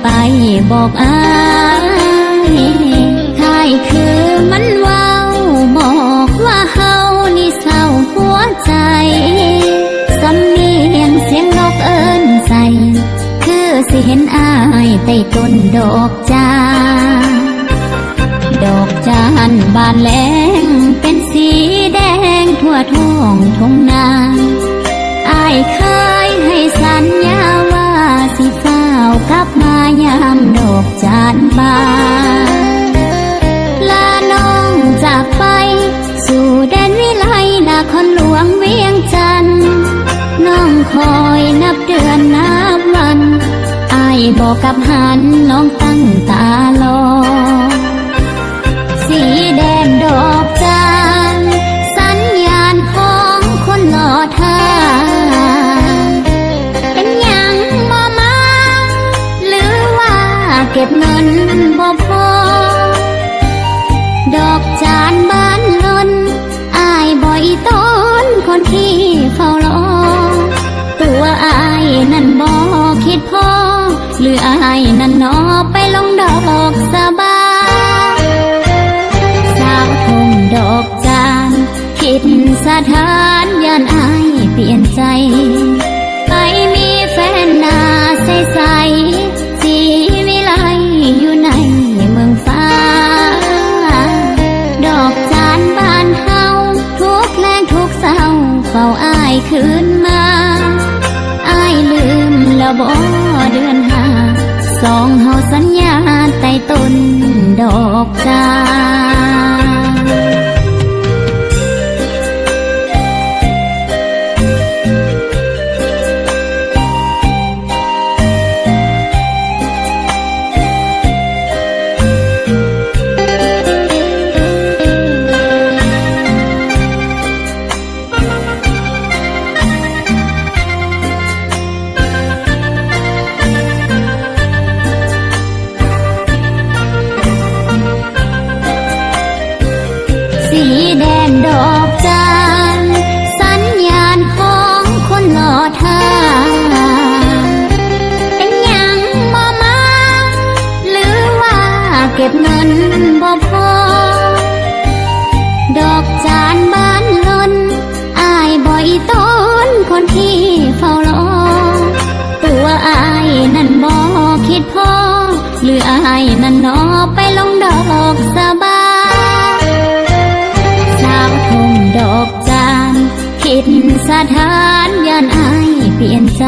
ໄປບອກອ້າຍ ຄ້າຍຄືມັນເວົ້າບອກວ່າເຮົານີ້ເສົ້າຫົວໃຈ ສຳນຽງສຽງນົກເອີ້ນໃສ່ ຄືຊິເຫັນອ້າຍໃຕ້ຕົ້ນດອກຈານ ດອກຈານບານແລງເປັນສີແດງທົ່ວທ້ອງທົ່ງນາ ອ້າຍເຄີຍໃຫ້ສັນຍາວ່າຊິຟ້າວກັບມາຍາມດອກຈານບານ ລານ້ອງຈາກໄປ ສູ່ແດນວິໄລນະຄອນຫຼວງວຽງຈັນ ນ້ອງຄອຍນັບເດືອນນັບວັນ ອ້າຍບໍ່ກັບຫັນ ນ້ອງຕັ້ງຕາລໍ ສີແດງດອກຈານ ສັນຍານຂອງຄົນລໍຖ້າ ເປັນຫຍັງບໍ່ມາ ຫຼືວ່າເກັບເງິນບໍ່ພໍ ດອກຈານບານຫຼົ່ນ ອ້າຍບໍ່ອີ່ຕົນຄົນທີ່ເຝົ້າລໍ ຕົວອ້າຍນັ້ນບໍ່ຄິດພໍ ຫຼືອ້າຍນັ້ນໜໍໄປລົງດອກສະບາ ສາວທົ່ງດອກຈານ ຄິດສະຖານ ຢ້ານອ້າຍປ່ຽນໃຈ ໄປມີແຟນໜ້າໃສໆ ສີວິໄລຢູ່ໃນເມືອງຟ້າ ດອກຈານບ້ານເຮົາ ທຸກແລງທຸກເຊົ້າ ເຝົ້າອ້າຍຄືນມາ ອ້າຍລືມແລ້ວບໍ່ເດືອນຫ້າ ສອງເຮົາສັນຍາໃຕ້ຕົ້ນດອກຈານ. ສີແດງດອກຈານ ສັນຍານຂອງຄົນລໍຖ້າ ເປັນຫຍັງບໍ່ມາ ຫຼືວ່າເກັບເງິນບໍ່ພໍ ດອກຈານບານຫຼົ່ນ ອ້າຍບໍ່ອີ່ຕົນຄົນທີ່ເຝົ້າລໍ ຕົວອ້າຍນັ້ນບໍ່ຄິດພໍ ຫຼືອ້າຍນັ້ນໜໍໄປລົງດອກສະບາ ສາວທົ່ງດອກຈານ ຄິດສະຖານ ຢ້ານອ້າຍປ່ຽນໃຈ